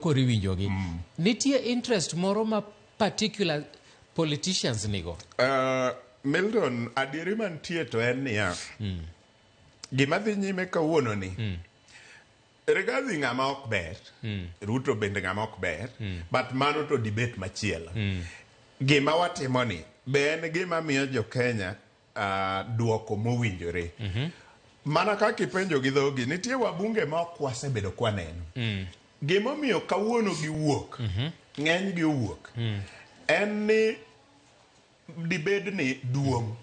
Koro iwinjogi. Nitie interest moro ma particular politicians nigo. Milton, adieri mantie to en niya, gima dhi nyime kawuono ni, Rigathi ng'ama ok ber, Ruto bende ng'ama ok ber, but mano to debate machielo. Gima watimo ni be en gima miyo jo Kenya duoko mowinjore. Mana kaka ipenjo gi dhogi, nitie wabunge ma ok wasebedo kwaneno. Gimomiyo kawuono giwuok, ng'eny gi owuok, en ni dibed ni duong'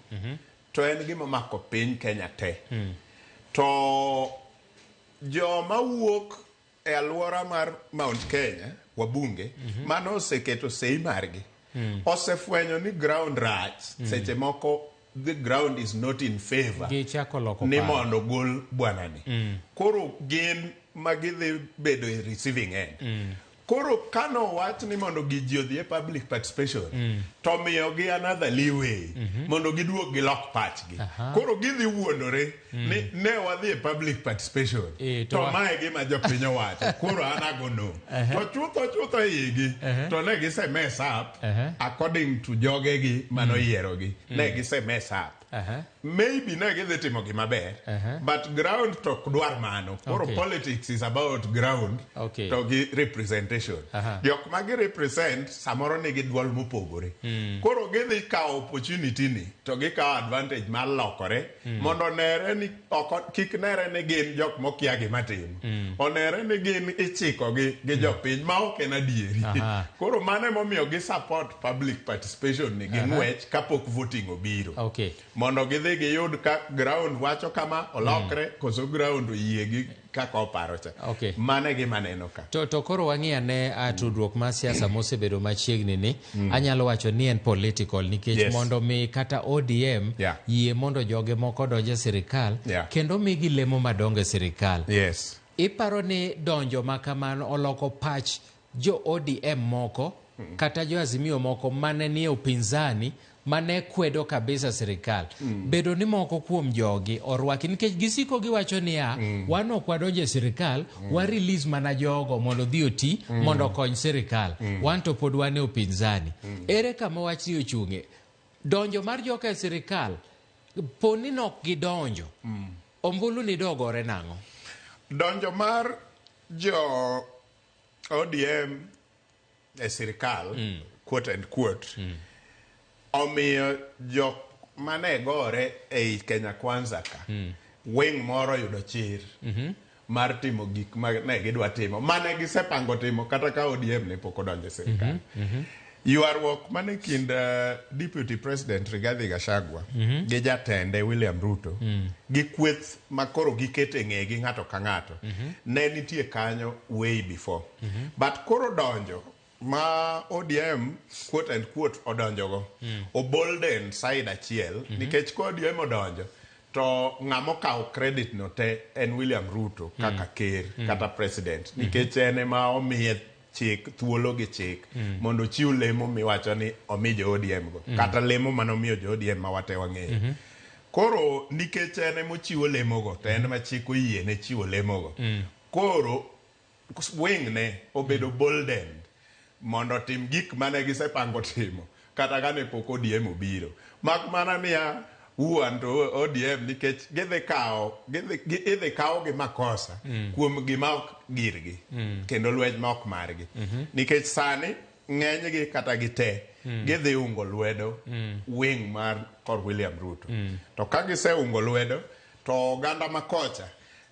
to en gima omako piny Kenya te. To joma wuok e alwora mar Mount Kenya, wabunge, mano oseketo sei margi. Osefwenyo ni ground rach, seche moko the ground is not in favor Gichako loko ni paro. Mondo gol bwanani. Koro gin ma gidhi bedo e receiving end. Koro kano wach ni mondo gi ji odhi e public participation to miyogi another leeway mondo giduog gilok pachgi. Koro gidhi wuondore ni ne wadhi e public participation Eh, to to mae gima jopiny owacho koro an ago no. To chutho chutho igi to ne gise mess up according to jogegi manoyierogi. Ne gise mess up. Maybe ne gidhi timo gima ber, but ground to ok dwar mano. Koro politics is about ground to gi representation. Jok ma gi represent samoro nigi duol mopogore. Koro gidhi kawo opportunity ni to gikawo advantage mar lokore mondo onere ni oko, kik nere ni gin jok mokia gima timo. Onere ni gin ichikogi gi jopiny ma ok en adieri. Koro mano emomiyo gi support public participation ni gi ng'wech kapok voting obiro. Mondo gidhi giyud ka ground wacho kama olokre koso ground oyie gi kaka oparo cha. Mano e gima aneno ka. To koro wang'i ane a tudruok mar siasa mosebedo machiegni ni anyalo wacho ni en political nikech mondo mi kata ODM yie mondo joge moko odonj e sirikal kendo migi lemo madongo e sirikal. Iparo ni donjo ma kamano oloko pach jo ODM moko kata jo Azimio moko mane nie upinzani mane kwedo kabisa sirikal bedo ni moko kuom jogi orwaki nikech gisiko giwacho niya wan ok wadonjo e sirikal wa release mana jogo mondo odhi oti mondo okony sirikal wan to pod wan e upinzani. Ere kama wachni ochung'e donjo mar joka e sirikal poni nok gidonjo ombulu ni dogore nang'o? Donjo mar jo ODM e sirikal, quote and quote, omiyo jok mane gore ei Kenya Kwanza ka wing moro yudo chir mar timo gik ma ne gidwa timo mane gisepango timo kata ka ODM ne pok odonjo e sirikal. Ywaruok mane kind Deputy President Rigathi Gachagua gi jatende William Ruto gi kweth ma koro giketo e ng'egi ng'ato ka ng'ato ne nitie kanyo way before. But koro donjo ma ODM, quote and quote, odonjogo obolden side achiel nikech ka ODM odonjo to ng'ama okawo credit no te en William Ruto kaka ker kata president nikech en ema omiye chik thuolo gi chik mondo ochiw lemo miwacho ni omi jo ODM go kata lemo manomiyo jo ODM ma wate wang'eyo. Koro nikech en ema ochiwo lemogo to en ma chik oyiene chiwo lemogo. Koro wing ne obedo boldened mondo otim gik mane gisepango timo kata kane pok ODM obiro. Mak mana niya wuon to ODM nikech gidhi kawo idhi kawo gi makosa kuom gima ok girgi kendo lweny ma ok margi. Nikech sani ng'enygi kata gite gidhi ungo lwedo wing mar kor William Ruto. To ka giseungo lwedo to oganda ma kocha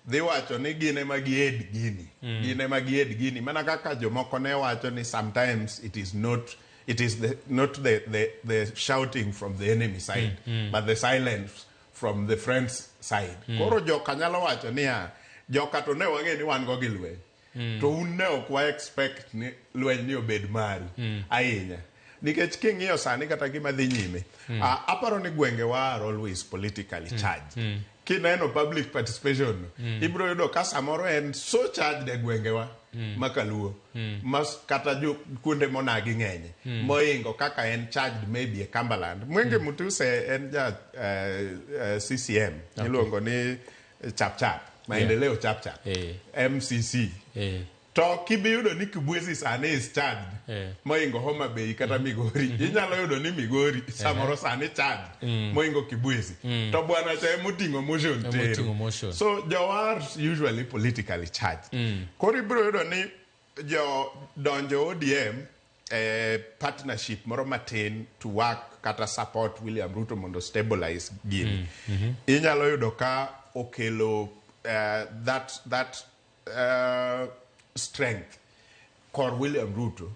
dhi wacho ni gin ema gied gini. Gin ema gied gini mana kaka jomoko ne wacho ni sometimes it is not it is the, not the shouting from the enemy side but the silence from the friends side. Koro joka nyalo wacho niya joka to ne wang'e ni wan go gi lweny. To un ne ok wa expect ni lweny ni obed maru ahinya. Nikech king'iyo sani kata gima dhi nyime, aparo ni gwengewa are always politically charged. Kineno public participation no, ibiro yudo ka samoro en so charged e gwengewa ma kaluo ma kata jo kuonde monagi ng'enye moingo kaka en charged maybe e Cumberland. Mwenge Mutuse en ja CCM iluongo ni Chap Chap, Maendeleo Chap Chap, MCC. To kibi yudo ni Kibwezi sani is charged moingo Homa Bay kata Migori. Inyalo yudo ni Migori samoro sani charged moingo Kibwezi. To bwana cha emoting'o motion Emoting'o tero. Motion. So jowar usually politically charged. Koro ibiro yudo ni jo donjo ODM partnership moro matin to work kata support William Ruto mondo stabilize gini. Inyalo yudo ka okelo that strength kor William Ruto.